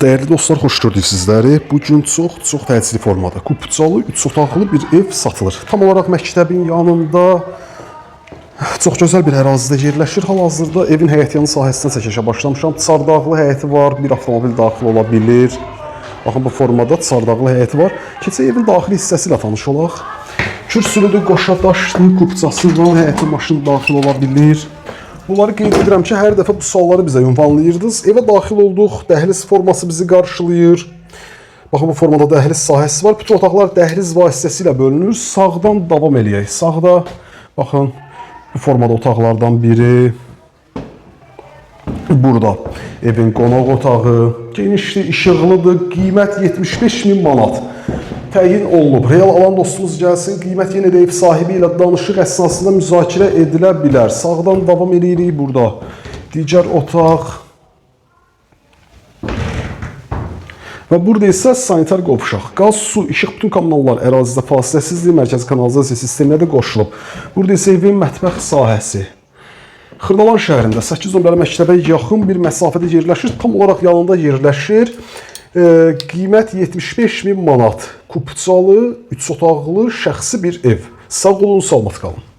Dəyərli dostlar, xoş gördük sizləri. Bu gün çox-çox təcili formada kupçalı, 3 otaqlı bir ev satılır. Tam olaraq məktəbin yanında çox gözəl bir ərazidə yerləşir. Hal-hazırda evin həyətyanı sahəsindən çəkilişə başlamışam. Çardaqlı həyəti var, bir avtomobil daxil ola bilir. Baxın bu formada çardaqlı həyəti var. Keçək evin daxili hissəsi ilə tanış olaq. Kürsülüdür, qoşa daşlı, kupçası var, həyətə maşın daxil ola bilir. Bunları qeyd edirəm ki, hər dəfə bu sualları bizə ünvanlayırdınız. Evə daxil olduq, dəhliz forması bizi qarşılayır. Baxın bu formada dəhliz sahəsi var. Bütün otaqlar dəhliz vasitəsilə bölünür. Sağdan davam eləyək. Sağda baxın bu formada otaqlardan biri. Burada evin qonaq otağı genişdir, işıqlıdır. Qiymət 75 min manat. Təyin olunub. Real alan dostumuz gəlsin, qiymət yenə də ev sahibi ilə danışıq əsnasında müzakirə edilə bilər. Sağdan davam eləyirik burada. Digər otaq. Və burada isə sanitar qovşaq. Qaz, su, işıq, bütün kommunallar ərazidə fasiləsizdir, mərkəzi kanalizasiya sisteminə də qoşulub. Burada isə evin mətbəx sahəsi. Xırdalan şəhərində 8 nömrəli məktəbə yaxın bir məsafədə yerləşir. Tam olaraq yanında yerləşir. Qiymət 75 min manat. Kupçalı, 3 otaqlı şəxsi bir ev. Sağ olun, salamat qalın.